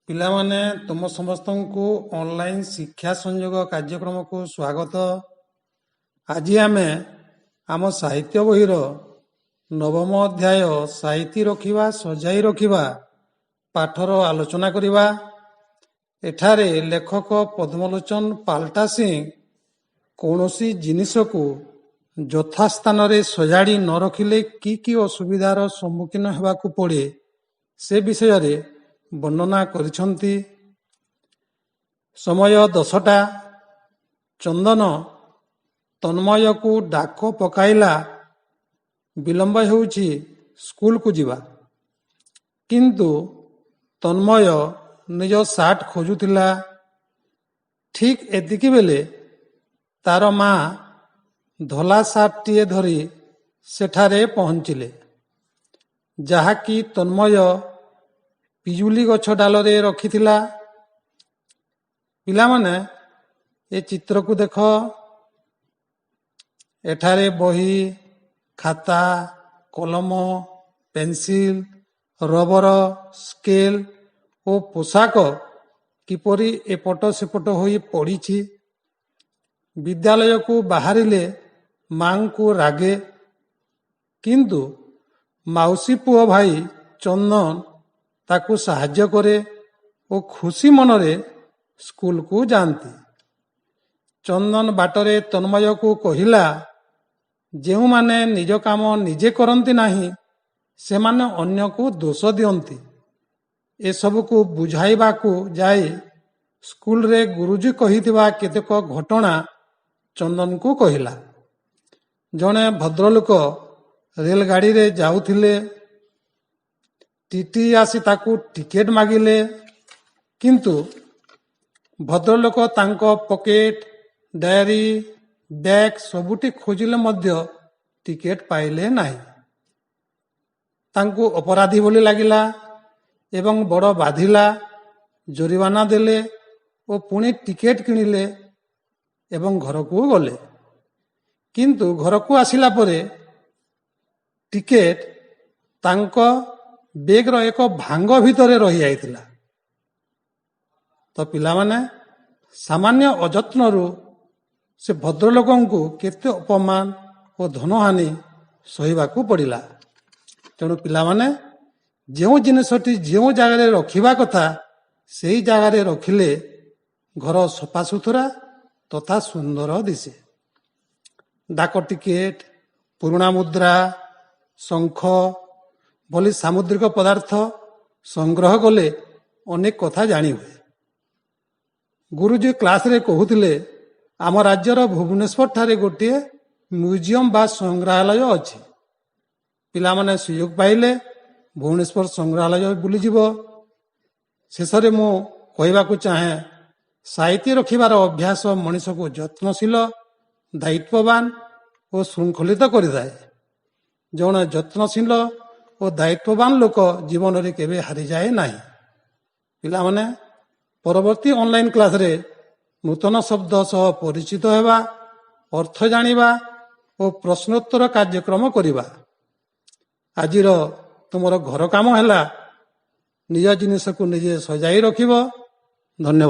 ପିଲାମାନେ, ତୁମ ସମସ୍ତଙ୍କୁ ଅନଲାଇନ୍ ଶିକ୍ଷା ସଂଯୋଗ କାର୍ଯ୍ୟକ୍ରମକୁ ସ୍ୱାଗତ। ଆଜି ଆମେ ଆମ ସାହିତ୍ୟ ବହିର ନବମ ଅଧ୍ୟାୟ ସାଇତି ରଖିବା ସଜାଇ ରଖିବା ପାଠର ଆଲୋଚନା କରିବା। ଏଠାରେ ଲେଖକ ପଦ୍ମଲୋଚନ ପାଲ୍ଟା ସିଂ କୌଣସି ଜିନିଷକୁ ଯଥାସ୍ଥାନରେ ସଜାଡ଼ି ନ ରଖିଲେ କି କି ଅସୁବିଧାର ସମ୍ମୁଖୀନ ହେବାକୁ ପଡ଼େ, ସେ ବିଷୟରେ ବର୍ଣ୍ଣନା କରିଛନ୍ତି। ସମୟ 10ଟା। ଚନ୍ଦନ ତନ୍ମୟକୁ ଡାକ ପକାଇଲା, ବିଳମ୍ବ ହେଉଛି, ସ୍କୁଲକୁ ଯିବା। କିନ୍ତୁ ତନ୍ମୟ ନିଜ ସାର୍ଟ ଖୋଜୁଥିଲା। ଠିକ୍ ଏତିକିବେଳେ ତାର ମା ଧଳା ସାର୍ଟଟିଏ ଧରି ସେଠାରେ ପହଞ୍ଚିଲେ, ଯାହାକି ତନ୍ମୟ ପିଜୁଳି ଗଛ ଡାଳରେ ରଖିଥିଲା। ପିଲାମାନେ, ଏ ଚିତ୍ରକୁ ଦେଖ। ଏଠାରେ ବହି, ଖାତା, କଲମ, ପେନସିଲ, ରବର, ସ୍କେଲ ଓ ପୋଷାକ କିପରି ଏପଟ ସେପଟ ହୋଇ ପଡ଼ିଛି। ବିଦ୍ୟାଳୟକୁ ବାହାରିଲେ ମାଙ୍କୁ ରାଗେ, କିନ୍ତୁ ମାଉସୀ ପୁଅ ଭାଇ ଚନ୍ଦନ ତାକୁ ସାହାଯ୍ୟ କରେ ଓ ଖୁସି ମନରେ ସ୍କୁଲକୁ ଯାଆନ୍ତି। ଚନ୍ଦନ ବାଟରେ ତନ୍ମୟକୁ କହିଲା, ଯେଉଁମାନେ ନିଜ କାମ ନିଜେ କରନ୍ତି ନାହିଁ, ସେମାନେ ଅନ୍ୟକୁ ଦୋଷ ଦିଅନ୍ତି। ଏସବୁକୁ ବୁଝାଇବାକୁ ଯାଇ ସ୍କୁଲରେ ଗୁରୁଜୀ କହିଥିବା କେତେକ ଘଟଣା ଚନ୍ଦନକୁ କହିଲା। ଜଣେ ଭଦ୍ରଲୋକ ରେଲଗାଡ଼ିରେ ଯାଉଥିଲେ। ଟିଟି ଆସି ତାକୁ ଟିକେଟ ମାଗିଲେ, କିନ୍ତୁ ଭଦ୍ରଲୋକ ତାଙ୍କ ପକେଟ, ଡାଏରୀ, ବ୍ୟାଗ ସବୁଠି ଖୋଜିଲେ ମଧ୍ୟ ଟିକେଟ ପାଇଲେ ନାହିଁ। ତାଙ୍କୁ ଅପରାଧୀ ଭଳି ଲାଗିଲା ଏବଂ ବଡ଼ ବାଧିଲା। ଜରିମାନା ଦେଲେ ଓ ପୁଣି ଟିକେଟ କିଣିଲେ ଏବଂ ଘରକୁ ଗଲେ। କିନ୍ତୁ ଘରକୁ ଆସିଲା ପରେ ଟିକେଟ ତାଙ୍କ ବେଗର ଏକ ଭାଙ୍ଗ ଭିତରେ ରହିଯାଇଥିଲା। ତ ପିଲାମାନେ, ସାମାନ୍ୟ ଅଯତ୍ନରୁ ସେ ଭଦ୍ରଲୋକଙ୍କୁ କେତେ ଅପମାନ ଓ ଧନହାନି ସହିବାକୁ ପଡ଼ିଲା। ତେଣୁ ପିଲାମାନେ, ଯେଉଁ ଜିନିଷଟି ଯେଉଁ ଜାଗାରେ ରଖିବା କଥା, ସେଇ ଜାଗାରେ ରଖିଲେ ଘର ସଫାସୁତୁରା ତଥା ସୁନ୍ଦର ଦିଶେ। ଡାକ ଟିକେଟ, ପୁରୁଣା ମୁଦ୍ରା, ଶଙ୍ଖ ଭଳି ସାମୁଦ୍ରିକ ପଦାର୍ଥ ସଂଗ୍ରହ କଲେ ଅନେକ କଥା ଜାଣି ହୁଏ। ଗୁରୁଜୀ କ୍ଲାସରେ କହୁଥିଲେ, ଆମ ରାଜ୍ୟର ଭୁବନେଶ୍ୱର ଠାରେ ଗୋଟିଏ ମ୍ୟୁଜିୟମ ବା ସଂଗ୍ରହାଳୟ ଅଛି। ପିଲାମାନେ ସୁଯୋଗ ପାଇଲେ ଭୁବନେଶ୍ୱର ସଂଗ୍ରହାଳୟ ବୁଲିଯିବ। ଶେଷରେ ମୁଁ କହିବାକୁ ଚାହେଁ, ସାଇତି ରଖିବାର ଅଭ୍ୟାସ ମଣିଷକୁ ଯତ୍ନଶୀଳ, ଦାୟିତ୍ୱବାନ ଓ ଶୃଙ୍ଖଳିତ କରିଥାଏ। ଜଣେ ଯତ୍ନଶୀଳ ଓ ଦାୟିତ୍ୱବାନ ଲୋକ ଜୀବନରେ କେବେ ହାରିଯାଏ ନାହିଁ। ପିଲାମାନେ, ପରବର୍ତ୍ତୀ ଅନଲାଇନ୍ କ୍ଲାସରେ ନୂତନ ଶବ୍ଦ ସହ ପରିଚିତ ହେବା, ଅର୍ଥ ଜାଣିବା ଓ ପ୍ରଶ୍ନୋତ୍ତର କାର୍ଯ୍ୟକ୍ରମ କରିବା। ଆଜିର ତୁମର ଘର କାମ ହେଲା ନିଜ ଜିନିଷକୁ ନିଜେ ସଜାଇ ରଖିବ। ଧନ୍ୟବାଦ।